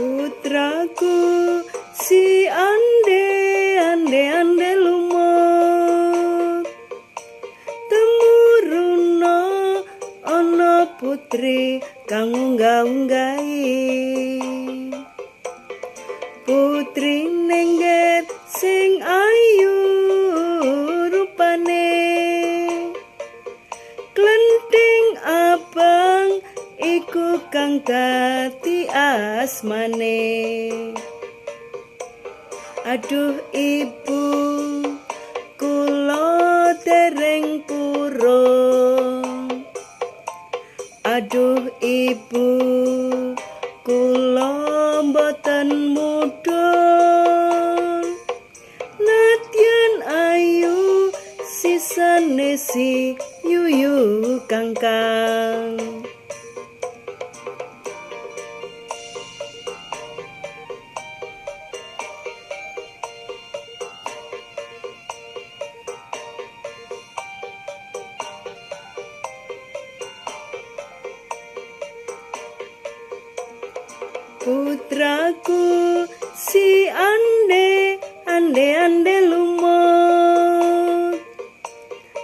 Putraku si ande ande ande lumut, temuruna ana putri kang unggah-unggahi. Putri nengger sing ayu rupane, klenting abang iku kang dadi asmane. Aduh ibu, kula dereng purun. Aduh ibu, kula mboten mudhun. Nadyan ayu sisane si yuyu kangkang. Putraku si ande ande ande lumut,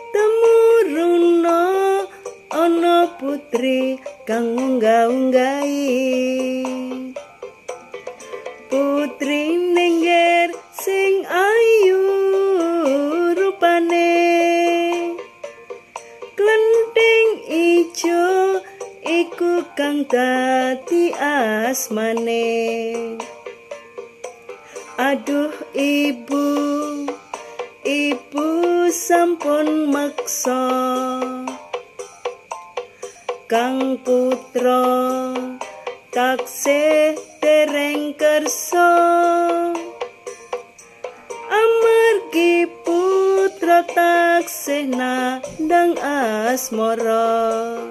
temuruna ana putri kang unggah-unggahi. Putri nengger sing ayu rupane, klenting ijo iku kang dadi asmane. Aduh ibu, ibu sampun meksa kang putra taksih dereng kersa. Amargi putra taksih nandhang asmara.